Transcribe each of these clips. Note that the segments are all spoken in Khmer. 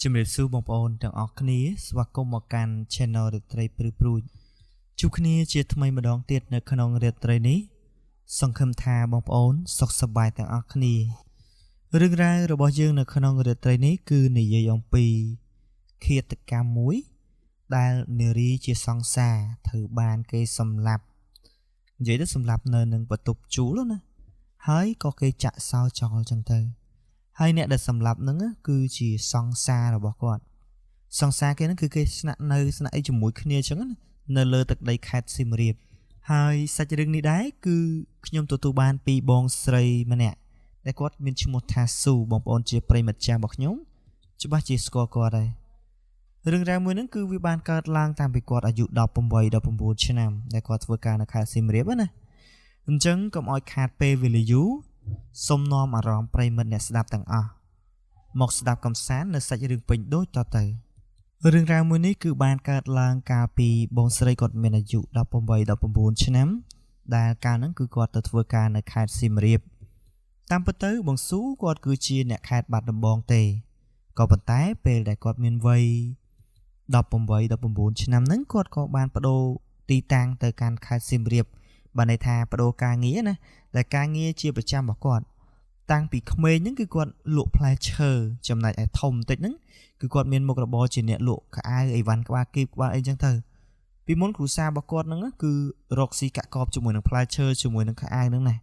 ជំរាបសួរបងប្អូនទាំងអស់គ្នាស្វាគមន៍មកកាន់ Channel រាត្រីព្រឺព្រួចជួបគ្នាជាថ្មីម្ដងទៀតនៅក្នុងរាត្រីនេះសង្ឃឹមថាបងប្អូនសុខសប្បាយទាំងអស់គ្នារឿងរ៉ាវរបស់យើងនៅក្នុងរាត្រីនេះគឺនិយាយអំពីឃាតកម្មមួយដែលនារីជាសង្សារត្រូវបានគេសម្លាប់និយាយទៅសម្លាប់នៅនឹងបន្ទប់ជួលណាហើយក៏គេចាក់សោចោលចឹងទៅហើយអ្នកដែលសម្លាប់ហ្នឹងគឺជាសង្សាររបស់គាត់សង្សារគេហ្នឹងគឺគេស្នាក់នៅស្នាក់អីជាមួយគ្នាចឹងណានៅលើទឹកដីខេត្តសៀមរាបហើយសាច់រឿងនេះដែរគឺខ្ញុំទទួលបានពីបងស្រីម្នាក់ដែលគាត់មានឈ្មោះថាស៊ូបងប្អូនជាប្រិយមិត្តចាស់របស់ខ្ញុំច្បាស់ជាស្គាល់គាត់ហើយរឿងរ៉ាវមួយហ្នឹងគឺវាបានកើតឡើងតាំងពីគាត់អាយុ18 19ឆ្នាំដែលគាត់ធ្វើការនៅខេត្តសៀមរាបណាអញ្ចឹងកុំឲ្យខាតពេលវេលាយូរសូមនាំអារម្មណ៍ប្រិយមិត្តអ្នកស្ដាប់ទាំងអស់មកស្ដាប់កំសាន្តនៅសាច់រឿងពេញដូចតទៅរឿងរ៉ាវមួយនេះគឺបានកើតឡើងកាលពីបងស្រីគាត់មានអាយុ18 19ឆ្នាំដែលកាលហ្នឹងគឺគាត់ទៅធ្វើការនៅខេត្តសៀមរាបតាមពិតទៅបងស៊ូគាត់គឺជាអ្នកខេត្តបាត់ដំបងទេក៏ប៉ុន្តែពេលដែលគាត់មានវ័យ18 19ឆ្នាំហ្នឹងគាត់ក៏បានបដូរទីតាំងទៅកាន់ខេត្តសៀមរាបបានន័យថាបដូរការងារណាដែលការងារជាប្រចាំរបស់គាត់តាំងពីក្មេងហ្នឹងគឺគាត់លក់ផ្លែឈើចំណែកឯធំបន្តិចហ្នឹងគឺគាត់មានមុខរបរជាអ្នកលក់ខោអាវអីវ៉ាន់ក្បាលគីបក្បាលអីចឹងទៅពីមុនគ្រួសាររបស់គាត់ហ្នឹងគឺរកស៊ីកាក់កបជាមួយនឹងផ្លែឈើជាមួយនឹងខោអាវហ្នឹងណា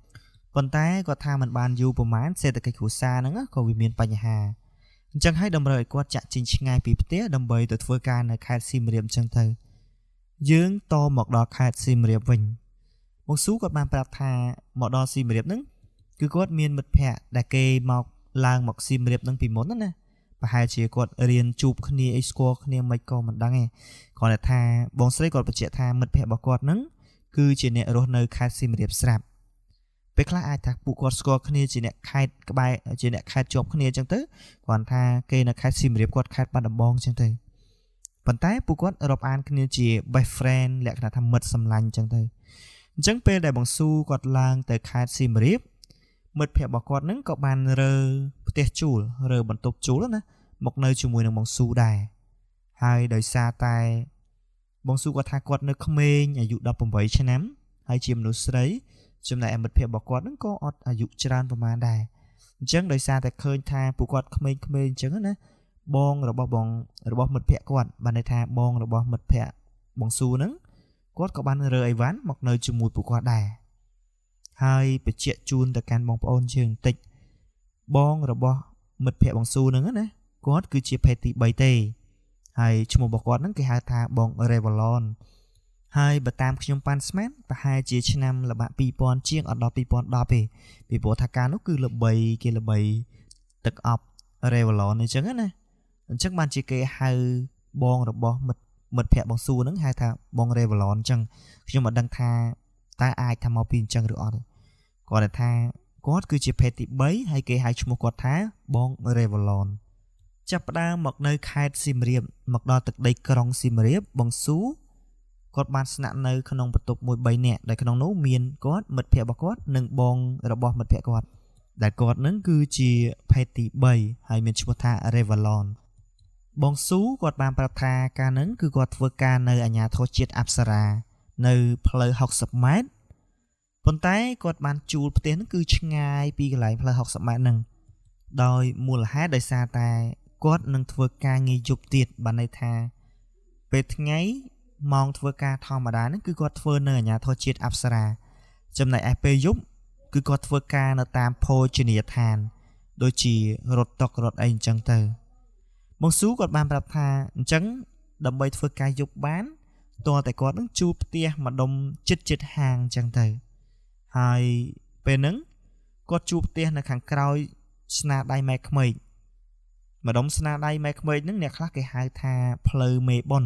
ប៉ុន្តែគាត់ថាมันបានយូរប្រហែលសេដ្ឋកិច្ចគ្រួសារហ្នឹងក៏វាមានបញ្ហាអញ្ចឹងហើយតម្រូវឲ្យគាត់ចាក់ចេញឆ្ងាយពីផ្ទះដើម្បីទៅធ្វើការនៅខេត្តសៀមរាបអញ្ចឹងទៅយើងតមកដល់ខេត្តសៀមរាបវិញបងស៊ូគាត់បានប្រាប់ថាមកដល់សៀមរាបហ្នឹងគឺគាត់មានមិត្តភ័ក្តិដែលគេមកឡើងមកសៀមរាបហ្នឹងពីមុនណាប្រហែលជាគាត់រៀនជួបគ្នាអីស្គាល់គ្នាមិនក៏មិនដឹងទេគ្រាន់តែថាបងស្រីគាត់បញ្ជាក់ថាមិត្តភ័ក្តិរបស់គាត់ហ្នឹងគឺជាអ្នករស់នៅខេត្តសៀមរាបស្រាប់ពេលខ្លះអាចថាពួកគាត់ស្គាល់គ្នាជាអ្នកខេត្តក្បែរជាអ្នកខេត្តជាប់គ្នាអញ្ចឹងទៅគ្រាន់ថាគេនៅខេត្តសៀមរាបគាត់ខេត្តបាត់ដំបងអញ្ចឹងទៅប៉ុន្តែពួកគាត់រាប់អានគ្នាជា best friend លក្ខណៈថាមិត្តសម្លាញ់អញ្ចឹងទៅអញ្ចឹងពេលដែលបងស៊ូគាត់ឡើងទៅខេត្តសៀមរាបមិត្តភ័ក្តិរបស់គាត់ហ្នឹងក៏បានរើផ្ទះជួលរើបន្ទប់ជួលណាមកនៅជាមួយនឹងបងស៊ូដែរហើយដោយសារតែបងស៊ូគាត់ថាគាត់នៅក្មេងអាយុ18ឆ្នាំហើយជាមនុស្សស្រីចំណែកឯមិត្តភ័ក្តិរបស់គាត់ហ្នឹងក៏អត់អាយុច្រើនប្រហែលដែរអញ្ចឹងដោយសារតែឃើញថាពួកគាត់ក្មេងៗអញ្ចឹងណាបងរបស់បងរបស់មិត្តភ័ក្តិគាត់បានន័យថាបងរបស់មិត្តភ័ក្តិបងស៊ូហ្នឹងគាត់ក៏បានរើអីវ៉ាន់មកនៅជាមួយពួកគាត់ដែរហើយបញ្ជាក់ជូនទៅកាន់បងប្អូនជាងបន្តិចបងរបស់មិត្តភ័ក្តិបងស៊ូហ្នឹងណាគាត់គឺជាភេទទី3ទេហើយឈ្មោះរបស់គាត់ហ្នឹងគេហៅថាបង Revolon ហើយបើតាមខ្ញុំប៉ាន់ស្មានប្រហែលជាឆ្នាំល្បាក់2000ជាងអត់ដល់2010ទេពីព្រោះថាកាលនោះគឺល្បីគេល្បីទឹកអប់ Revolon អញ្ចឹងណាអញ្ចឹងបានជាគេហៅបងរបស់មិត្តភ័ក្តិបងស៊ូហ្នឹងហៅថាបង Revolon អញ្ចឹងខ្ញុំមិនដឹងថាតើអាចថាមកពីអញ្ចឹងឬអត់ទេគាត់ថាគាត់គឺជាភេទទី3ហើយគេហៅឈ្មោះគាត់ថាបង Revolon ចាប់ផ្ដើមមកនៅខេត្តសៀមរាបមកដល់ទឹកដីក្រុងសៀមរាបបងស៊ូគាត់បានស្នាក់នៅក្នុងបន្ទប់មួយ3នាក់ដែលក្នុងនោះមានគាត់មិត្តភ័ក្តិរបស់គាត់និងបងរបស់មិត្តភ័ក្តិគាត់ដែលគាត់នឹងគឺជាភេទទី3ហើយមានឈ្មោះថា Revolon បងស៊ូគាត់បានប្រាប់ថាកាលហ្នឹងគឺគាត់ធ្វើការនៅអាជ្ញាធរជាតិអប្សរានៅផ្លូវ60ម៉ែត្រប៉ុន្តែគាត់បានជួលផ្ទះហ្នឹងគឺឆ្ងាយពីកន្លែងផ្លូវ60ម៉ែត្រហ្នឹងដោយមូលហេតុដោយសារតែគាត់នឹងធ្វើការងារយប់ទៀតបានន័យថាពេលថ្ងៃម៉ោងធ្វើការធម្មតាហ្នឹងគឺគាត់ធ្វើនៅអាជ្ញាធរជាតិអប្សរាចំណែកឯពេលយប់គឺគាត់ធ្វើការនៅតាមភោជនីយដ្ឋានដូចជារត់តុករត់អីអញ្ចឹងទៅបងស៊ូគាត់បានប្រាប់ថាអញ្ចឹងដើម្បីធ្វើការយប់បានទាល់តែគាត់នឹងជួលផ្ទះម្ដុំជិតហាងអញ្ចឹងទៅហើយពេលហ្នឹងគាត់ជួលផ្ទះនៅខាងក្រោយស្នាដៃម៉ែក្មេកម្ដុំស្នាដៃម៉ែក្មេកហ្នឹងអ្នកខ្លះគេហៅថាផ្លូវមេប៉ុន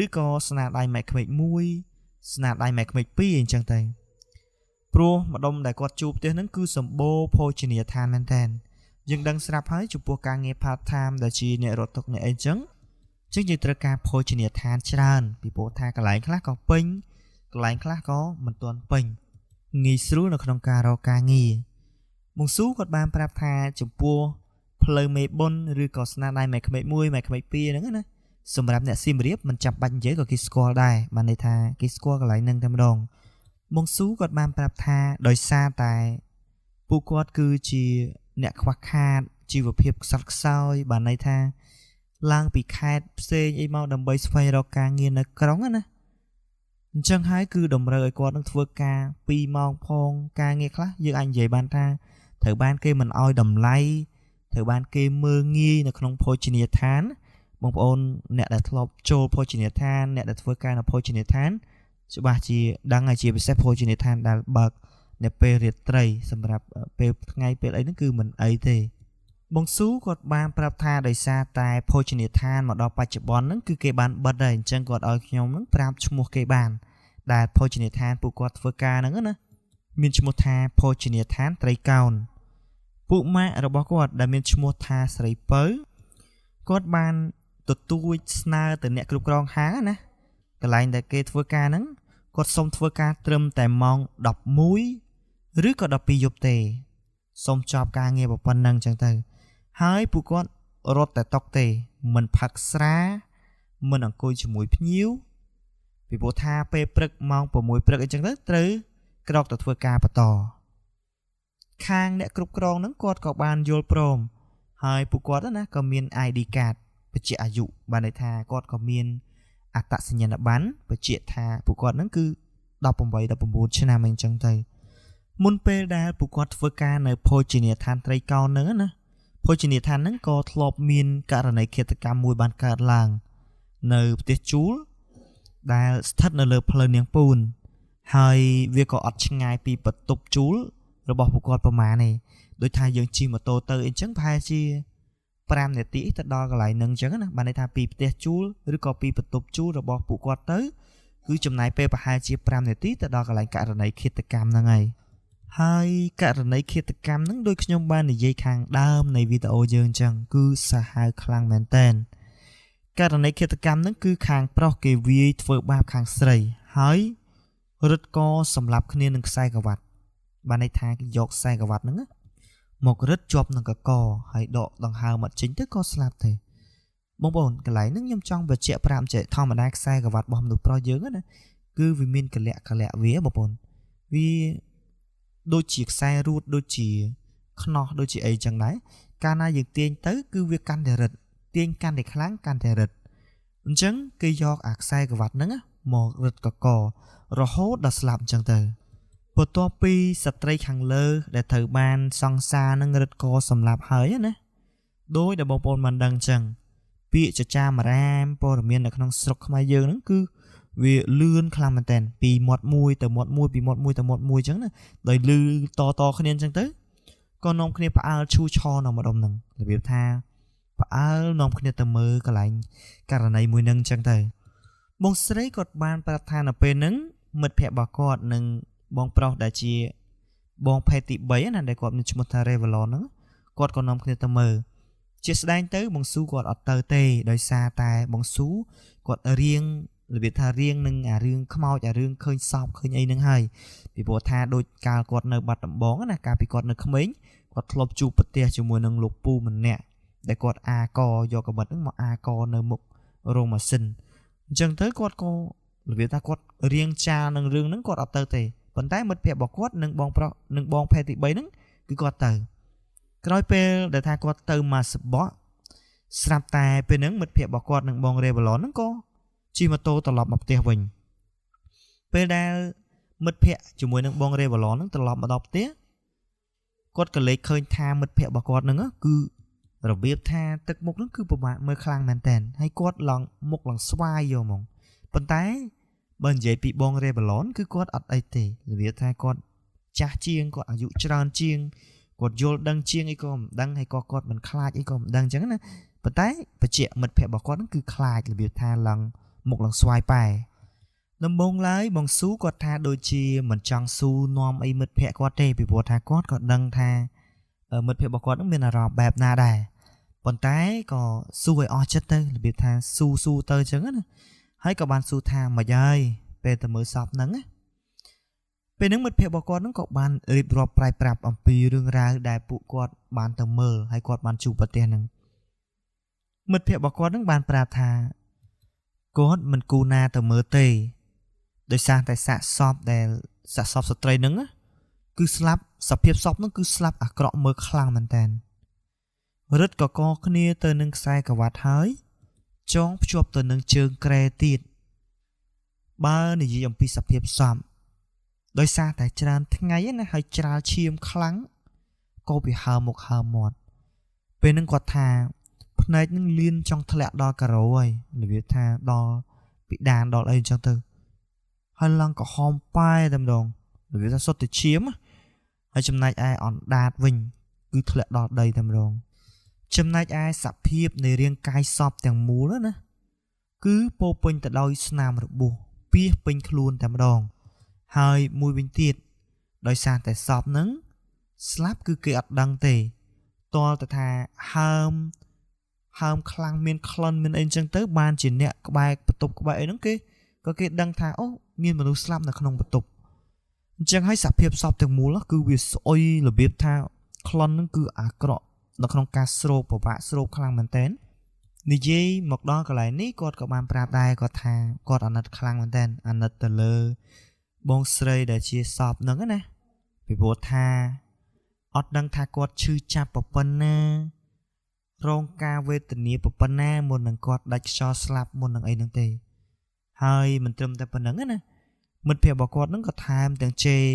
ឬក៏ស្នាដៃម៉ែក្មេក1ស្នាដៃម៉ែក្មេក2អញ្ចឹងទៅព្រោះម្ដុំដែលគាត់ជួលផ្ទះហ្នឹងគឺសម្បូរភោជនីយដ្ឋានមែនតើយើងដឹងស្រាប់ហើយចំពោះការងារ part time ដែលជាអ្នករត់តុអ្នកអីចឹងជាងយើងត្រូវការភោជនីយដ្ឋានច្រើនពីព្រោះថាកន្លែងខ្លះក៏ពេញកន្លែងខ្លះក៏មិនទាន់ពេញងាយស្រួលនៅក្នុងការរកការងារបងស៊ូគាត់បានប្រាប់ថាចំពោះ ផ្លូវមេបុនឬក៏ស្នាដៃម៉ែក្មេក1ម៉ែក្មេក2ហ្នឹងណាសម្រាប់អ្នកសៀមរាបមិនចាំបាច់និយាយក៏គេស្គាល់ដែរបានន័យថាគេស្គាល់កន្លែងហ្នឹងតែម្ដងបងស៊ូគាត់បានប្រាប់ថាដោយសារតែពួកគាត់គឺជាអ្នកខ្វះខាតជីវភាពខ្សត់ខ្សោយបានន័យថាឡើងពីខេត្តផ្សេងអីមកដើម្បីស្វែងរកការងារនៅក្រុងណាអញ្ចឹងហើយគឺតម្រូវឲ្យគាត់នឹងធ្វើការ2ម៉ោងផងការងារខ្លះយើងអាចនិយាយបានថាត្រូវបានគេមិនឲ្យតម្លៃត្រូវបានគេមើលងាយនៅក្នុងភោជនីយដ្ឋានបងប្អូនអ្នកដែលធ្លាប់ចូលភោជនីយដ្ឋានអ្នកដែលធ្វើការនៅភោជនីយដ្ឋានច្បាស់ជាដឹងហើយជាពិសេសភោជនីយដ្ឋានដែលបើកនៅពេលរាត្រីសម្រាប់ពេលថ្ងៃពេលអីហ្នឹងគឺមិនអីទេបងស៊ូគាត់បានប្រាប់ថាដោយសារតែភោជនីយដ្ឋានមកដល់បច្ចុប្បន្នហ្នឹងគឺគេបានបិទហើយអញ្ចឹងគាត់ឲ្យខ្ញុំហ្នឹងប្រាប់ឈ្មោះគេបានដែលភោជនីយដ្ឋានពួកគាត់ធ្វើការហ្នឹងណាមានឈ្មោះថាភោជនីយដ្ឋានត្រីកោណពួកម៉ាក់របស់គាត់ដែលមានឈ្មោះថាស្រីពៅគាត់បានទទូចស្នើទៅអ្នកគ្រប់គ្រងហាងណាកន្លែងដែលគេធ្វើការហ្នឹងគាត់សុំធ្វើការត្រឹមតែម៉ោង11ឬក៏12យប់ទេសុំចប់ការងារប៉ុណ្ណឹងចឹងទៅហើយពួកគាត់រត់តែតុកទេមិនផឹកស្រាមិនអង្គុយជាមួយភ្ញៀវពីព្រោះថាពេលព្រឹកម៉ោង6ព្រឹកអីចឹងទៅត្រូវក្រោកទៅធ្វើការបន្តខាងអ្នកគ្រប់គ្រងហ្នឹងគាត់ក៏បានយល់ព្រមហើយពួកគាត់ណាក៏មាន ID card បញ្ជាក់អាយុបានន័យថាគាត់ក៏មានអត្តសញ្ញាណប័ណ្ណបញ្ជាក់ថាពួកគាត់ហ្នឹងគឺ18 19ឆ្នាំអីចឹងទៅមុនពេលដែលពួកគាត់ធ្វើការនៅភោជនីយដ្ឋានត្រីកោណហ្នឹងណាភោជនីយដ្ឋានហ្នឹងក៏ធ្លាប់មានករណីឃាតកម្មមួយបានកើតឡើងនៅផ្ទះជួលដែលស្ថិតនៅលើផ្លូវនាងពូនហើយវាក៏អត់ឆ្ងាយពីបន្ទប់ជួលរបស់ពួកគាត់ប្រមាណទេដូចថាយើងជិះម៉ូតូទៅអីចឹងប្រហែលជា5នាទីទៅដល់កន្លែងហ្នឹងអញ្ចឹងណាបានន័យថាពីផ្ទះជួលឬក៏ពីបន្ទប់ជួលរបស់ពួកគាត់ទៅគឺចំណាយពេលប្រហែលជា5នាទីទៅដល់កន្លែងករណីឃាតកម្មហ្នឹងហើយហើយករណីឃាតកម្មហ្នឹងដូចខ្ញុំបាននិយាយខាងដើមនៃវីដេអូយើងអញ្ចឹងគឺសាហាវខ្លាំងមែនតើករណីឃាតកម្មហ្នឹងគឺខាងប្រុសគេវាយធ្វើបាបខាងស្រីហើយរឹតកសម្លាប់គ្នានឹងខ្សែក្រវ៉ាត់បានន័យថាគេយកខ្សែក្រវ៉ាត់ហ្នឹងមករឹតជាប់នឹងកកហើយដកដង្ហើមអត់ចេញទៅក៏ស្លាប់ទេបងប្អូនកន្លែងហ្នឹងខ្ញុំចង់បញ្ជាក់ប្រាប់ចេះធម្មតាខ្សែក្រវ៉ាត់របស់មនុស្សប្រុសយើងណាគឺវាមានកលៈកលៈវាបងប្អូនវាដូចជាខ្សែរួតដូចជាខ្នោះដូចជាអីចឹងដែរកាលណាយើងទាញទៅគឺវាកាន់តែរឹតទាញកាន់តែខ្លាំងកាន់តែរឹតអញ្ចឹងគេយកអាខ្សែក្រវ៉ាត់ហ្នឹងមករឹតកករហូតដល់ស្លាប់អញ្ចឹងទៅបន្ទាប់ពីស្ត្រីខាងលើដែលត្រូវបានសង្សារនឹងរឹតកសម្លាប់ហើយណាដោយដែលបងប្អូនបានដឹងចឹងពាក្យចចាមរាមព័ត៌មាននៅក្នុងស្រុកខ្មែរយើងហ្នឹងគឺវាលឿនខ្លាំងមែនតើពីមាត់មួយទៅមាត់មួយពីមាត់មួយទៅមាត់មួយចឹងណាដោយលឺតតគ្នាអញ្ចឹងទៅក៏នាំគ្នាផ្អើលឈូឆរនៅម្ដុំហ្នឹងរបៀបថាផ្អើលនាំគ្នាទៅមើលកន្លែងករណីមួយហ្នឹងចឹងទៅបងស្រីគាត់បានប្រាប់ថានៅពេលហ្នឹងមិត្តភ័ក្តិរបស់គាត់និងបងប្រុសដែលជាបងភេទទី3ណាដែលគាត់មានឈ្មោះថា Revelon ហ្នឹងគាត់ក៏នាំគ្នាទៅមើលជាស្ដែងទៅបងស៊ូគាត់អត់ទៅទេដោយសារតែបងស៊ូគាត់រៀងរបៀបថារៀងនឹងអារឿងខ្មោចអារឿងឃើញសពឃើញអីហ្នឹងហើយពីព្រោះថាដូចកាលគាត់នៅបាត់ដំបងណាកាលពីគាត់នៅក្មេងគាត់ធ្លាប់ជួបប្រទះជាមួយនឹងលោកពូម្នាក់ដែលគាត់អាកយកកបិតហ្នឹងមកអាកនៅមុខរោងម៉ាស៊ីនអញ្ចឹងទៅគាត់ក៏របៀបថាគាត់រៀងចាលនឹងរឿងហ្នឹងគាត់អត់ទៅទេប៉ុន្តែមិត្តភ័ក្តិរបស់គាត់និងបងប្រុសនិងបងភេទទី3ហ្នឹងគឺគាត់ទៅក្រោយពេលដែលថាគាត់ទៅមកសបកស្រាប់តែពេលហ្នឹងមិត្តភ័ក្តិរបស់គាត់និងបង Revelon ហ្នឹងក៏ជិះម៉ូតូត្រឡប់មកផ្ទះវិញពេលដែលមិត្តភ័ក្តិជាមួយនឹងបង Revelon ហ្នឹងត្រឡប់មកដល់ផ្ទះគាត់ក៏លេចឃើញថាមិត្តភ័ក្តិរបស់គាត់ហ្នឹងគឺរបៀបថាទឹកមុខហ្នឹងគឺពិបាកមើលខ្លាំងមែនតើហើយគាត់ឡើងមុខឡើងស្វាយយកហ្មងប៉ុន្តែបើនិយាយពីបង Revelon គឺគាត់អត់អីទេរបៀបថាគាត់ចាស់ជាងគាត់អាយុច្រើនជាងគាត់យល់ដឹងជាងអីក៏មិនដឹងហើយក៏គាត់មិនខ្លាចអីក៏មិនដឹងអញ្ចឹងណាប៉ុន្តែបច្ចៈមិត្តភ័ក្តិរបស់គាត់ហ្នឹងគឺខ្លាចរបៀបថាឡើងមុខឡើងស្វាយប៉ែដំបូងឡើយបងស៊ូគាត់ថាដូចជាមិនចង់ស៊ូនាំអីមិត្តភ័ក្តិគាត់ទេពីព្រោះថាគាត់ក៏ដឹងថាមិត្តភ័ក្តិរបស់គាត់ហ្នឹងមានអារម្មណ៍បែបណាដែរប៉ុន្តែក៏ស៊ូឲ្យអស់ចិត្តទៅរបៀបថាស៊ូស៊ូទៅអញ្ចឹងណាហើយក៏បានស៊ូថាមិនហើយពេលទៅមើលសពហ្នឹងណា ព ពេលហ្នឹងមិត្តភ័ក្តិរបស់គាត់ហ្នឹងក៏បានរៀបរាប់ប្រាយប្រាប់អំពីរឿងរ៉ាវដែលពួកគាត់បានទៅមើលហើយគាត់បានជួបប្រទះហ្នឹងមិត្តភ័ក្តិរបស់គាត់ហ្នឹងបានប្រាប់ថាគាត់មិនគូណាទៅមើលទេដោយសារតែសាកសពដែលសាកសពស្ត្រីហ្នឹងគឺស្លាប់សភាពសពហ្នឹងគឺស្លាប់អាក្រក់មើលខ្លាំងមែនតើរឹតកកគ្នាទៅនឹងខ្សែក្រវ៉ាត់ហើយចងភ្ជាប់ទៅនឹងជើងក្រែទៀតបើនិយាយអំពីសភាពសពដោយសារតែច្រើនថ្ងៃណាហើយច្រាលឈាមខ្លាំងក៏វាហើមុខហើមាត់ពេលហ្នឹងគាត់ថាភ្នែកនឹងលៀនចង់ធ្លាក់ដល់ការ៉ូហើយរបៀបថាដល់ពិដានដល់អីអញ្ចឹងទៅហើយឡើងក្រហមប៉ែតែម្ដងរបៀបថាសុទ្ធតែឈាមហើយចំណែកឯអណ្ដាតវិញគឺធ្លាក់ដល់ដីតែម្ដងចំណែកឯសភាពនៃរាងកាយសពទាំងមូលណាគឺពោពេញទៅដោយស្នាមរបួសពាសពេញខ្លួនតែម្ដងហើយមួយវិញទៀតដោយសារតែសពហ្នឹងស្លាប់គឺគេអត់ដឹងទេទាល់តែថាហើមខ្លាំងមានក្លិនមានអីអញ្ចឹងទៅបានជាអ្នកក្បែរបន្ទប់ក្បែរអីហ្នឹងគេក៏គេដឹងថាអូមានមនុស្សស្លាប់នៅក្នុងបន្ទប់អញ្ចឹងហើយសភាពសពទាំងមូលគឺវាស្អុយរបៀបថាក្លិនហ្នឹងគឺអាក្រក់នៅក្នុងការស្រូបពិបាកស្រូបខ្លាំងមែនទែននិយាយមកដល់កន្លែងនេះគាត់ក៏បានប្រាប់ដែរគាត់ថាគាត់អាណិតខ្លាំងមែនទែនអាណិតទៅលើបងស្រីដែលជាសពហ្នឹងណាពីព្រោះថាអត់ដឹងថាគាត់ឈឺចាប់ប៉ុណ្ណារងការវេទនាប៉ុណ្ណាមុននឹងគាត់ដាច់ខ្យល់ស្លាប់មុននឹងអីហ្នឹងទេហើយមិនត្រឹមតែប៉ុណ្្នឹងណាមិត្តភ័ក្តិរបស់គាត់ហ្នឹងក៏ថែមទាំងជេរ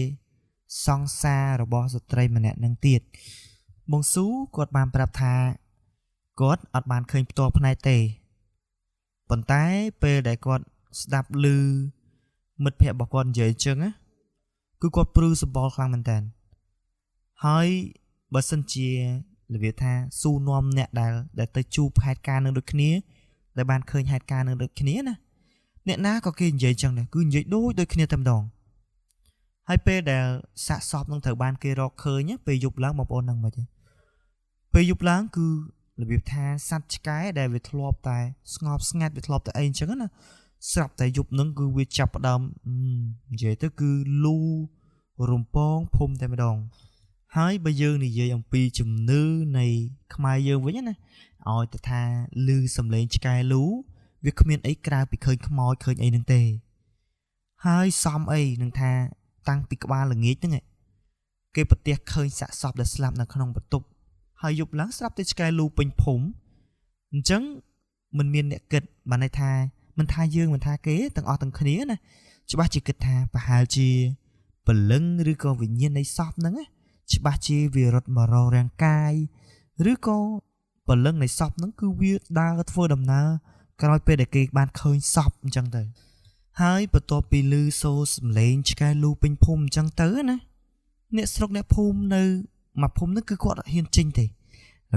សង្សាររបស់ស្ត្រីម្នាក់ហ្នឹងទៀតបងស៊ូគាត់បានប្រាប់ថាគាត់អត់បានឃើញផ្ទាល់ភ្នែកទេប៉ុន្តែពេលដែលគាត់ស្ដាប់ឮមិត្តភ័ក្តិរបស់គាត់និយាយអញ្ចឹងណាគឺគាត់ព្រឺសម្បុរខ្លាំងមែនតើហើយបើសិនជារបៀបថាស៊ូនាំអ្នកដែលទៅជួបហេតុការណ៍នឹងដូចគ្នាដែលបានឃើញហេតុការណ៍នឹងដូចគ្នាណាអ្នកណាក៏គេនិយាយអញ្ចឹងដែរគឺនិយាយដូចគ្នាតែម្ដងហើយពេលដែលសាកសពនឹងត្រូវបានគេរកឃើញពេលយប់ឡើងបងប្អូននឹងមិនទេពេលយប់ឡើងគឺរបៀបថាសត្វឆ្កែដែលវាធ្លាប់តែស្ងប់ស្ងាត់វាធ្លាប់តែអីអញ្ចឹងណាស្រាប់តែយប់នឹងគឺវាចាប់ផ្ដើមនិយាយទៅគឺលូរំពងភូមិតែម្ដងហើយបើយើងនិយាយអំពីជំនឿនៃខ្មែរយើងវិញណាឲ្យទៅថាលឺសំឡេងឆ្កែលូវាគ្មានអីក្រៅពីឃើញខ្មោចឃើញអីនឹងទេហើយសំអីនឹងថាតាំងពីក្បាលល្ងាចហ្នឹងគេប្រទះឃើញសាកសពដែលស្លាប់នៅក្នុងបន្ទប់ហើយយប់ឡើងស្រាប់តែឆ្កែលូពេញភូមិអញ្ចឹងមិនមានអ្នកគិតបានន័យថាមិនថាយើងមិនថាគេទាំងអស់ទាំងគ្នាណាច្បាស់ជាគិតថាប្រហែលជាព្រលឹងឬក៏វិញ្ញាណនៃសពហ្នឹងណាច្បាស់ជាវារត់មករករាងកាយឬក៏ព្រលឹងនៃសពហ្នឹងគឺវាដើរធ្វើដំណើរក្រោយពេលដែលគេបានឃើញសពអញ្ចឹងទៅហើយបន្ទាប់ពីឮសូរសំឡេងឆ្កែលូពេញភូមិអញ្ចឹងទៅណាអ្នកស្រុកអ្នកភូមិនៅមួយភូមិហ្នឹងគឺគាត់អត់ហ៊ានចេញទេរ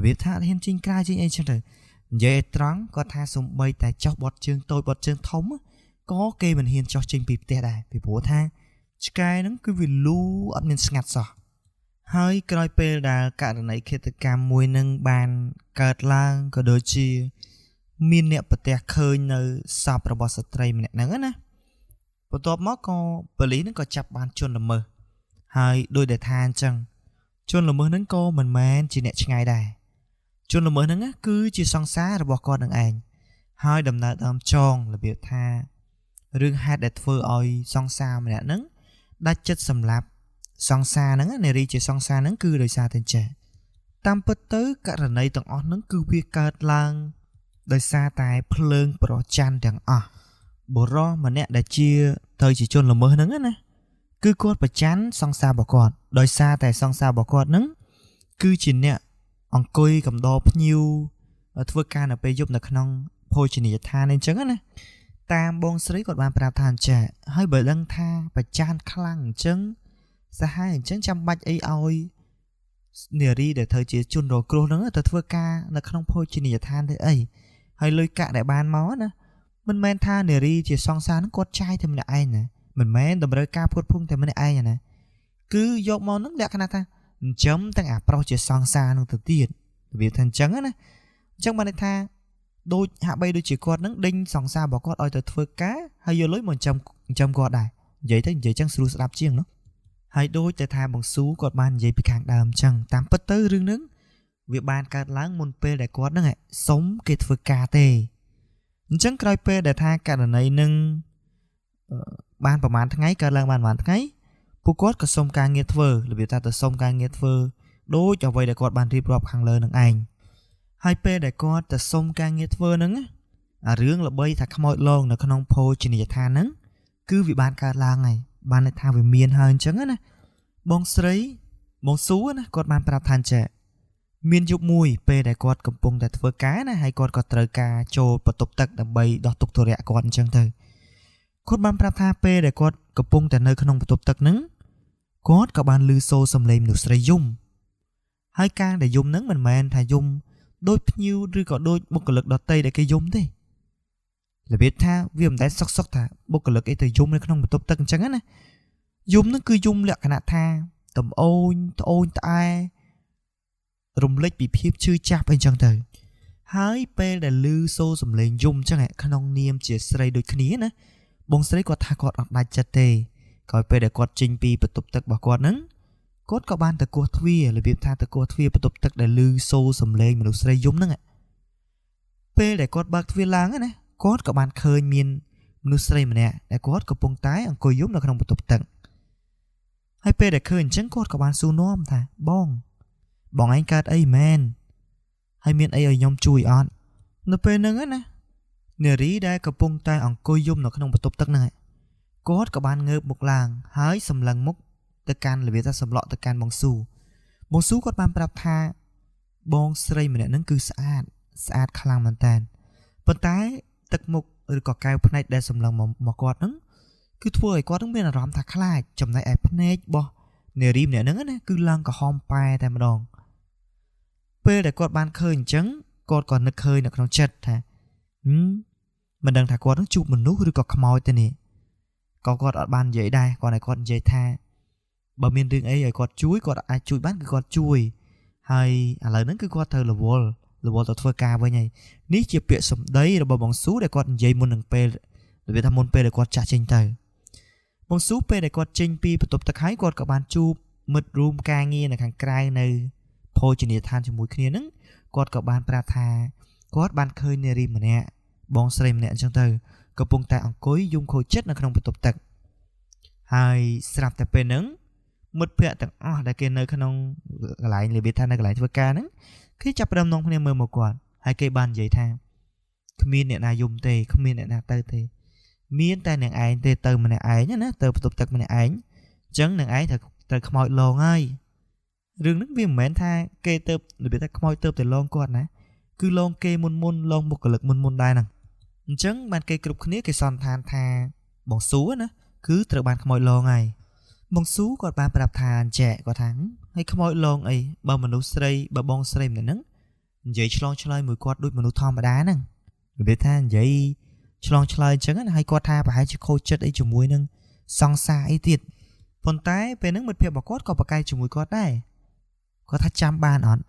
បៀបថាអត់ហ៊ានចេញក្រៅចេញអីចឹងទៅនិយាយឲ្យត្រង់គាត់ថាសំបីតែចោះបត់ជើងតូចបត់ជើងធំក៏គេមិនហ៊ានចោះចេញពីផ្ទះដែរពីព្រោះថាឆ្កែហ្នឹងគឺវាលូអត់មានស្ងាត់សោះហើយក្រោយពេលដែលករណីឃាតកម្មមួយនឹងបានកើតឡើងក៏ដូចជាមានអ្នកប្រទះឃើញនៅសពរបស់ស្ត្រីម្នាក់ហ្នឹងណាបន្ទាប់មកក៏ប៉ូលីសហ្នឹងក៏ចាប់បានជនល្មើសហើយដោយដែលថាអញ្ចឹងជនល្មើសហ្នឹងក៏មិនមែនជាអ្នកឆ្ងាយដែរជនល្មើសហ្នឹងគឺជាសង្សាររបស់គាត់នឹងឯងហើយដំណើរដើមចងរបៀបថារឿងហេតុដែលធ្វើឲ្យសង្សារម្នាក់ហ្នឹងដាច់ចិត្តសម្លាប់សង្សារហ្នឹងនារីជាសង្សារហ្នឹងគឺដោយសារតែចេះតាមពិតទៅករណីទាំងអស់ហ្នឹងគឺវាកើតឡើងដោយសារតែភ្លើងប្រច័នទាំងអស់បុរសម្នាក់ដែលជាទៅជាជនល្មើសហ្នឹងណាគឺគាត់ប្រច័នសង្សាររបស់គាត់ដោយសារតែសង្សាររបស់គាត់ហ្នឹងគឺជាអ្នកអង្គុយកំដរភ្ញៀវធ្វើការនៅពេលយប់នៅក្នុងភោជនីយដ្ឋានអញ្ចឹងណាតាមបងស្រីគាត់បានប្រាប់ថាអញ្ចឹងហើយបើដឹងថាប្រច័នខ្លាំងអញ្ចឹងសាហាវអញ្ចឹងចាំបាច់អីឲ្យនារីដែលធ្វើជាជនរងគ្រោះហ្នឹងទៅធ្វើការនៅក្នុងភោជនីយដ្ឋានទេអីហើយលុយកាក់ដែលបានមកណាមិនមែនថានារីជាសង្សារហ្នឹងគាត់ចាយតែម្នាក់ឯងណាមិនមែនតម្រូវការផ្គត់ផ្គង់តែម្នាក់ឯងណាគឺយកមកហ្នឹងលក្ខណៈថាចិញ្ចឹមទាំងអាប្រុសជាសង្សារហ្នឹងទៅទៀតរបៀបថាអញ្ចឹងណាអញ្ចឹងបានន័យថាដូចហាក់បីដូចជាគាត់ហ្នឹងដេញសង្សាររបស់គាត់ឲ្យទៅធ្វើការហើយយកលុយមកចិញ្ចឹមគាត់ដែរនិយាយទៅនិយាយចឹងស្រួលស្ដាប់ជាងនោះ ហើយដូចតែថាបងស៊ូគាត់បាននិយាយពីខាងដើមអញ្ចឹងតាមពិតទៅរឿងហ្នឹងវាបានកើតឡើងមុនពេលដែលគាត់ហ្នឹងសុំគេធ្វើការទេអញ្ចឹងក្រោយពេលដែលថាករណីនឹងបានប្រហែលថ្ងៃកើតឡើងបានប្រហែលថ្ងៃពួកគាត់ក៏សុំការងារធ្វើរបៀបថាទៅសុំការងារធ្វើដូចអ្វីដែលគាត់បានរៀបរាប់ខាងលើនឹងឯងហើយពេលដែលគាត់ទៅសុំការងារធ្វើហ្នឹងអារឿងល្បីថាខ្មោចលងនៅក្នុងភោជនីយដ្ឋានហ្នឹងគឺវាបានកើតឡើងហើយបានន័យថាវាមានហើយអញ្ចឹងណាបងស្រីបងស៊ូណាគាត់បានប្រាប់ថាចេះមានយប់មួយពេលដែលគាត់កំពុងតែធ្វើការណាហើយគាត់ក៏ត្រូវការចូលបន្ទប់ទឹកដើម្បីដោះទុក្ខធុរៈគាត់អញ្ចឹងទៅគាត់បានប្រាប់ថាពេលដែលគាត់កំពុងតែនៅក្នុងបន្ទប់ទឹកហ្នឹងគាត់ក៏បានឮសូរសំឡេងមនុស្សស្រីយំហើយការដែលយំហ្នឹងមិនមែនថាយំដូចភ្ញៀវឬក៏ដូចបុគ្គលិកដទៃដែលគេយំទេរបៀបថាវាមិនដែលសុកថាបុគ្គលិកអីទៅយំនៅក្នុងបន្ទប់ទឹកអញ្ចឹងណាយំហ្នឹងគឺយំលក្ខណៈថាតំអូញត្អូញត្អែរំលេចពីភាពឈឺចាប់អីចឹងទៅហើយពេលដែលឮសូរសំឡេងយំអញ្ចឹងក្នុងនាមជាស្រីដូចគ្នាណាបងស្រីគាត់ថាគាត់អត់ដាច់ចិត្តទេក្រោយពេលដែលគាត់ចេញពីបន្ទប់ទឹករបស់គាត់ហ្នឹងគាត់ក៏បានទៅគោះទ្វាររបៀបថាទៅគោះទ្វារបន្ទប់ទឹកដែលឮសូរសំឡេងមនុស្សស្រីយំហ្នឹងពេលដែលគាត់បើកទ្វារឡើងណាគាត់ក៏បានឃើញមានមនុស្សស្រីម្នាក់ដែលគាត់កំពុងតែអង្គុយយំនៅក្នុងបន្ទប់ទឹកហើយពេលដែលឃើញអញ្ចឹងគាត់ក៏បានសួរនាំថាបងឯងកើតអីមែនហើយមានអីឲ្យខ្ញុំជួយអត់នៅពេលហ្នឹងណានារីដែលកំពុងតែអង្គុយយំនៅក្នុងបន្ទប់ទឹកហ្នឹងគាត់ក៏បានងើបមុខឡើងហើយសម្លឹងមុខទៅកាន់របៀបថាសម្លក់ទៅកាន់បងស៊ូបងស៊ូគាត់បានប្រាប់ថាបងស្រីម្នាក់ហ្នឹងគឺស្អាតខ្លាំងមែនតើប៉ុន្តែទឹកមុខឬក៏កែវភ្នែកដែលសម្លឹងមកគាត់ហ្នឹងគឺធ្វើឲ្យគាត់ហ្នឹងមានអារម្មណ៍ថាខ្លាចចំណែកឯភ្នែករបស់នារីម្នាក់ហ្នឹងណាគឺឡើងក្រហមប៉ែតែម្ដងពេលដែលគាត់បានឃើញអញ្ចឹងគាត់ក៏នឹកឃើញនៅក្នុងចិត្តថាមិនដឹងថាគាត់នឹងជួបមនុស្សឬក៏ខ្មោចទេនេះក៏គាត់អត់បាននិយាយដែរគាត់ឲ្យគាត់និយាយថាបើមានរឿងអីឲ្យគាត់ជួយគាត់អាចជួយបានគឺគាត់ជួយហើយឥឡូវហ្នឹងគឺគាត់ត្រូវរវល់ទៅធ្វើការវិញហើយនេះជាពាក្យសម្ដីរបស់បងស៊ូដែលគាត់និយាយមុននឹងពេលរបៀបថាមុនពេលដែលគាត់ចាស់ចេញទៅបងស៊ូពេលដែលគាត់ចេញពីបន្ទប់ទឹកហើយគាត់ក៏បានជួបមិត្តរួមការងារនៅខាងក្រៅនៅភោជនីយដ្ឋានជាមួយគ្នាហ្នឹងគាត់ក៏បានប្រាប់ថាគាត់បានឃើញនារីម្នាក់បងស្រីម្នាក់អញ្ចឹងទៅកំពុងតែអង្គុយយំខូចចិត្តនៅក្នុងបន្ទប់ទឹកហើយស្រាប់តែពេលហ្នឹងមិត្តភ័ក្តិទាំងអស់ដែលគេនៅក្នុងកន្លែងរបៀបថានៅកន្លែងធ្វើការហ្នឹងគេចាប់ផ្ដើមនាំគ្នាមើលមកគាត់ហើយគេបាននិយាយថាគ្មានអ្នកណាយំទេគ្មានអ្នកណាទៅទេមានតែអ្នកឯងទេទៅម្នាក់ឯងណាទៅបន្ទប់ទឹកម្នាក់ឯងអញ្ចឹងអ្នកឯងត្រូវខ្មោចលងហើយរឿងហ្នឹងវាមិនមែនថាគេទៅរបៀបថាខ្មោចទៅតែលងគាត់ណាគឺលងគេមុនលងបុគ្គលិកមុនដែរហ្នឹងអញ្ចឹងបានគេគ្រប់គ្នាគេសន្និដ្ឋានថាបងស៊ូណាគឺត្រូវបានខ្មោចលងហើយបងស៊ូគាត់បានប្រាប់ថាអញ្ចេះគាត់ថាហើយខ្មោចលងអីបើមនុស្សស្រីបើបងស្រីម្នាក់ហ្នឹងនិយាយឆ្លងឆ្លើយមួយគាត់ដូចមនុស្សធម្មតាហ្នឹងរបៀបថានិយាយឆ្លងឆ្លើយអញ្ចឹងណាហើយគាត់ថាប្រហែលជាខូចចិត្តអីជាមួយនឹងសង្សារអីទៀតប៉ុន្តែពេលហ្នឹងមិត្តភក្តិរបស់គាត់ក៏ប្រកែកជាមួយគាត់ដែរគាត់ថាចាំបានអត់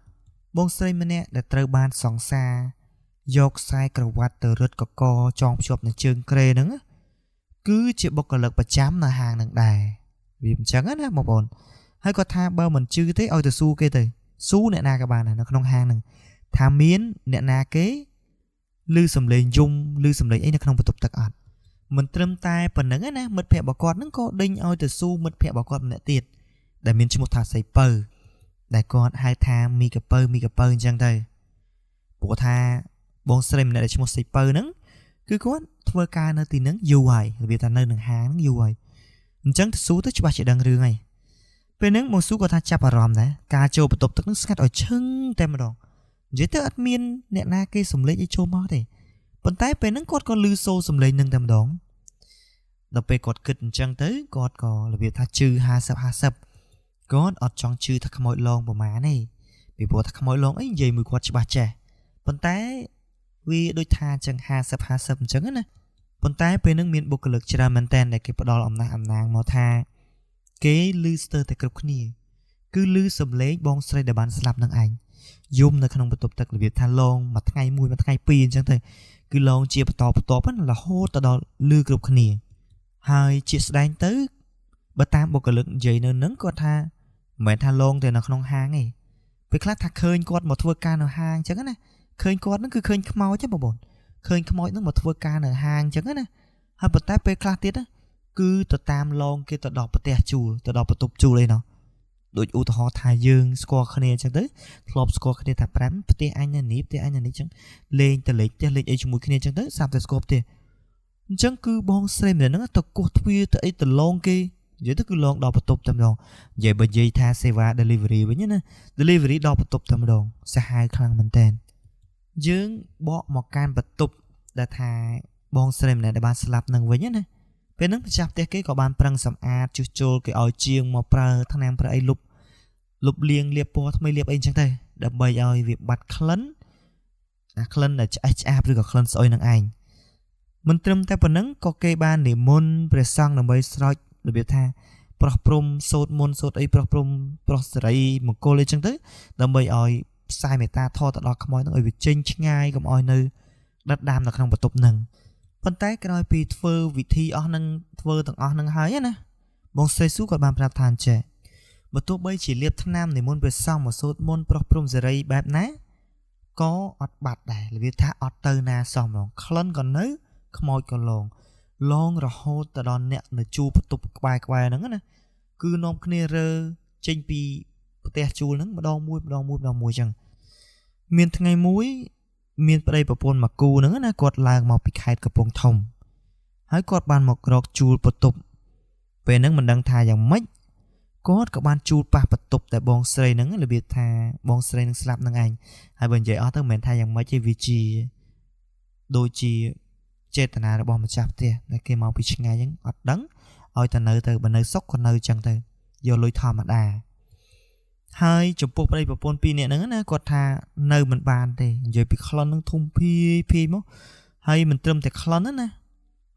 បងស្រីម្នាក់ដែលត្រូវបានសង្សារយកខ្សែក្រវ៉ាត់ទៅរឹតកកចងភ្ជាប់នឹងជើងក្រេហ្នឹងគឺជាបុគ្គលិកប្រចាំនៅហាងហ្នឹងដែរវាអញ្ចឹងណាបងប្អូនហើយគាត់ថាបើមិនជឿទេឲ្យទៅស៊ូគេទៅស៊ូអ្នកណាក៏បានដែរនៅក្នុងហាងហ្នឹងថាមានអ្នកណាគេឮសំឡេងយំឮសំឡេងអីនៅក្នុងបន្ទប់ទឹកអត់មិនត្រឹមតែប៉ុណ្្នឹងណាមិត្តភក្តិរបស់គាត់ហ្នឹងក៏ដេញឲ្យទៅស៊ូមិត្តភក្តិរបស់គាត់ម្នាក់ទៀតដែលមានឈ្មោះថាសីពៅដែលគាត់ហៅថាមីកពៅអញ្ចឹងទៅព្រោះថាបងស្រីម្នាក់ដែលឈ្មោះសីពៅហ្នឹងគឺគាត់ធ្វើការនៅទីហ្នឹងយូរហើយរបៀបថានៅនឹងហាងហ្នឹងយូរហើយអញ្ចឹងទៅស៊ូទៅច្បាស់ជាដឹងរឿងហើយពេលហ្នឹងបងស៊ូគាត់ថាចាប់អារម្មណ៍ដែរការចូលបន្ទប់ទឹកហ្នឹងស្ងាត់ឲ្យឈឹងតែម្ដងនិយាយទៅអត់មានអ្នកណាគេសំឡេងអីចូលមកទេប៉ុន្តែពេលហ្នឹងគាត់ក៏ឮសូរសំឡេងហ្នឹងតែម្ដងដល់ពេលគាត់គិតអញ្ចឹងទៅគាត់ក៏របៀបថាជឿ50 50គាត់អត់ចង់ជឿថាខ្មោចលងប្រមាណទេពីព្រោះថាខ្មោចលងអីនិយាយមួយគាត់ច្បាស់ចេះប៉ុន្តែវាដូចថាអញ្ចឹង50 50អញ្ចឹងណាប៉ុន្តែពេលហ្នឹងមានបុគ្គលិកច្រើនមែនតើដែលគេផ្ដល់អំណះអំណាងមកថាគេឮស្ទើរតែគ្រប់គ្នាគឺឮសំឡេងបងស្រីដែលបានស្លាប់នឹងឯងយំនៅក្នុងបន្ទប់ទឹករបៀបថាលងមួយថ្ងៃមួយមួយថ្ងៃពីរអញ្ចឹងទៅគឺលងជាបន្តបន្ទាប់រហូតទៅដល់ឮគ្រប់គ្នាហើយជាស្ដែងទៅ បើតាមបុគ្គលិកនិយាយនៅនឹងគាត់ថាមិនមែនថាលងតែនៅក្នុងហាងទេពេលខ្លះថាឃើញគាត់មកធ្វើការនៅហាងអញ្ចឹងណាឃើញគាត់ហ្នឹងគឺឃើញខ្មោចទេបងប្អូនឃើញខ្មោចហ្នឹងមកធ្វើការនៅហាងអញ្ចឹងណាហើយប៉ុន្តែពេលខ្លះទៀតគឺទៅតាមលងគេទៅដល់ផ្ទះជួលទៅដល់បន្ទប់ជួលអីណោះដូចឧទាហរណ៍ថាយើងស្គាល់គ្នាអញ្ចឹងទៅធ្លាប់ស្គាល់គ្នាថា5ផ្ទះអញនៅនេះផ្ទះអញនៅនេះអញ្ចឹងលេងទៅលេងផ្ទះលេងអីជាមួយគ្នាអញ្ចឹងទៅសាប់តែស្គាល់ផ្ទះអញ្ចឹងគឺបងស្រីម្នាក់ហ្នឹងទៅគោះទ្វារទៅអីទៅលងគេនិយាយទៅគឺលងដល់បន្ទប់តែម្ដងនិយាយបើនិយាយថាសេវា delivery វិញណា delivery ដល់បន្ទប់តែម្ដងសាហាវខ្លាំងមែនតើយើងបកមកកាន់បន្ទប់ដែលថាបងស្រីម្នាក់ដែលបានស្លាប់នឹងវិញណាពេលហ្នឹងម្ចាស់ផ្ទះគេក៏បានប្រឹងសម្អាតជួសជុលគេឲ្យជាងមកប្រើថ្នាំប្រើអីលុបលាងលាបពណ៌ថ្មីលាបអីអញ្ចឹងទៅដើម្បីឲ្យវាបាត់ក្លិនអាក្លិនដែលឆ្អេះឆ្អាបឬក៏ក្លិនស្អុយនឹងឯងមិនត្រឹមតែប៉ុណ្ណឹងក៏គេបាននិមន្តព្រះសង្ឃដើម្បីស្រោចរបៀបថាប្រោះព្រំសូត្រមន្តសូត្រអីប្រោះព្រំប្រោះសេរីមង្គលអីចឹងទៅដើម្បីឲ្យផ្សាយមេត្តាធម៌ទៅដល់ខ្មោចហ្នឹងឲ្យវាចេញឆ្ងាយកុំឲ្យនៅដិតដាមនៅក្នុងបន្ទប់ហ្នឹងប៉ុន្តែក្រោយពីធ្វើវិធីអស់ហ្នឹងធ្វើទាំងអស់ហ្នឹងហើយណាបងស្រីស៊ូគាត់បានប្រាប់ថាអញ្ចេះបើទោះបីជាលាបថ្នាំនិមន្តព្រះសង្ឃមកសូត្រមន្តប្រោះព្រំសេរីបែបណាក៏អត់បាត់ដែររបៀបថាអត់ទៅណាសោះហ្មងក្លិនក៏នៅខ្មោចក៏លងរហូតទៅដល់អ្នកនៅជួលបន្ទប់ក្បែរហ្នឹងណាគឺនាំគ្នារើចេញពីផ្ទះជួលហ្នឹងម្ដងមួយម្ដងមួយម្ដងមួយចឹងមានថ្ងៃមួយមានប្តីប្រពន្ធមួយគូហ្នឹងណាគាត់ឡើងមកពីខេត្តកំពង់ធំហើយគាត់បានមករកជួលបន្ទប់ពេលហ្នឹងមិនដឹងថាយ៉ាងម៉េចគាត់ក៏បានជួលប៉ះបន្ទប់តែបងស្រីហ្នឹងរបៀបថាបងស្រីនឹងស្លាប់ហ្នឹងឯងហើយបើនិយាយអស់ទៅមិនមែនថាយ៉ាងម៉េចទេវាជាដូចជាចេតនារបស់ម្ចាស់ផ្ទះដែលគេមកពីឆ្ងាយហ្នឹងអត់ដឹងឲ្យតែនៅទៅបើនៅសុកក៏នៅចឹងទៅយកលុយធម្មតាហើយចំពោះប្តីប្រពន្ធពីរនាក់ហ្នឹងណាគាត់ថានៅមិនបានទេនិយាយពីក្លិនហ្នឹងធំភាយភាយមកហើយមិនត្រឹមតែក្លិនហ្នឹងណា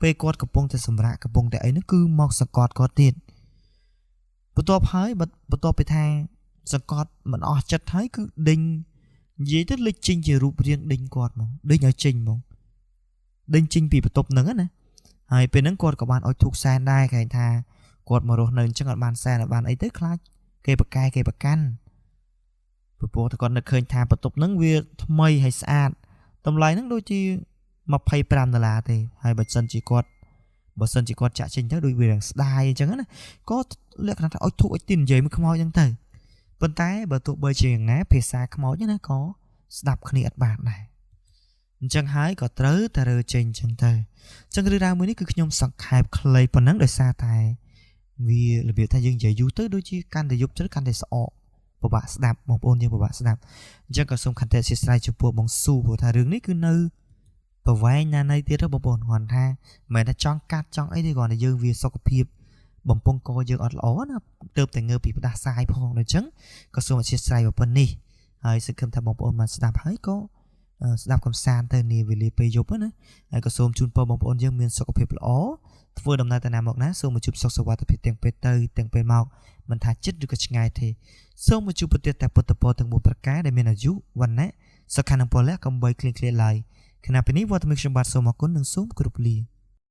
ពេលគាត់កំពុងតែសម្រាកកំពុងតែអីហ្នឹងគឺមកសង្កត់គាត់ទៀតបន្ទាប់ហើយបន្ទាប់ពីថាសង្កត់មិនអស់ចិត្តហើយគឺដេញនិយាយទៅលេចចេញជារូបរាងដេញគាត់ហ្មងដេញឲ្យចេញហ្មងដេញចេញពីបន្ទប់ហ្នឹងណាហើយពេលហ្នឹងគាត់ក៏បានឲ្យធូបសែនដែរគេថាគាត់មករស់នៅអញ្ចឹងអត់បានសែនអត់បានអីទៅខ្លាចគេប្រកែគេប្រកាន់ព្រោះតែគាត់នឹកឃើញថាបន្ទប់ហ្នឹងវាថ្មីហើយស្អាតតម្លៃហ្នឹងដូចជា$25ទេហើយបើសិនជាគាត់ចាក់ចេញទៅដូចវារាងស្ដាយអញ្ចឹងណាក៏លក្ខណៈថាឲ្យធូបឲ្យទីនិយាយមួយខ្មោចអញ្ចឹងទៅប៉ុន្តែបើទោះបីជាយ៉ាងណាភាសាខ្មោចណាក៏ស្ដាប់គ្នាអត់បានដែរអញ្ចឹងហើយក៏ត្រូវតែរើចេញអញ្ចឹងទៅអញ្ចឹងរឿងរ៉ាវមួយនេះគឺខ្ញុំសង្ខេបខ្លីប៉ុណ្ណឹងដោយសារតែវារបៀបថាយើងនិយាយយូរទៅដូចជាកាន់តែយប់ទៅកាន់តែស្អកពិបាកស្ដាប់បងប្អូនយើងពិបាកស្ដាប់អញ្ចឹងក៏សូមខន្តីអធ្យាស្រ័យចំពោះបងស៊ូព្រោះថារឿងនេះគឺនៅប្រវែងណាស់ណីទៀតទៅបងប្អូនគ្រាន់ថាមិនមែនថាចង់កាត់ចង់អីទេគ្រាន់តែយើងវាសុខភាពបំពង់កយើងអត់ល្អណាទើបតែងើបពីផ្ដាសាយផងអញ្ចឹងក៏សូមអធ្យាស្រ័យប៉ុណ្នេះហើយសង្ឃឹមថាបងប្អូនបានស្ដាប់ហើយក៏ស្ដាប់កំសាន្តទៅនាវេលាពេលយប់ណាហើយក៏សូមជូនពរបងប្អូនយើងមានសុខភាពល្អធ្វើដំណើរទៅណាមកណាសូមមកជួបសុខសុវត្ថិភាពទាំងពេលទៅទាំងពេលមកមិនថាចិត្តឬក៏ឆ្ងាយទេសូមមកជួបប្រទះតែពុទ្ធពរទាំង4ប្រការដែលមានអាយុវណ្ណៈសុខៈនិងពលៈកុំបីឃ្លៀងឃ្លាតឡើយខណៈពេលនេះវត្តមានខ្ញុំបាទសូមអរគុណនិងសូមគោរពលា